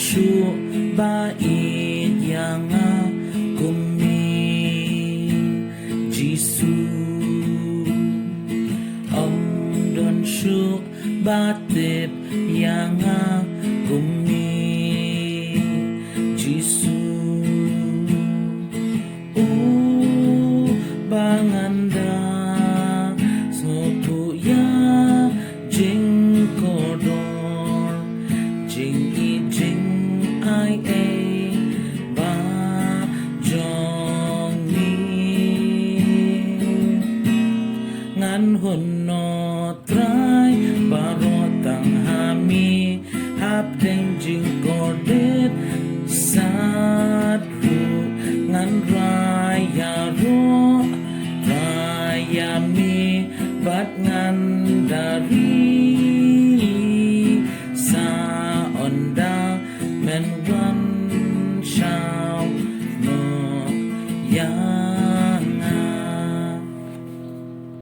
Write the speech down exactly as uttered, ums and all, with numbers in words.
shuh ba ïeit ïa nga kum me, Jisu. Ym don shuh ba tip ïa nga kum me, Jisu. Uba ngan da sngewthuh ïa jingkordor, jingïeit jingai ei ba jong me. Ngan hun noh Trai baroh tang ha me, hapdeng jingkordit sat ruh ngan rai ïaroh Trai ïa me, bad ngan da ri sa ynda men wan shaw noh ïa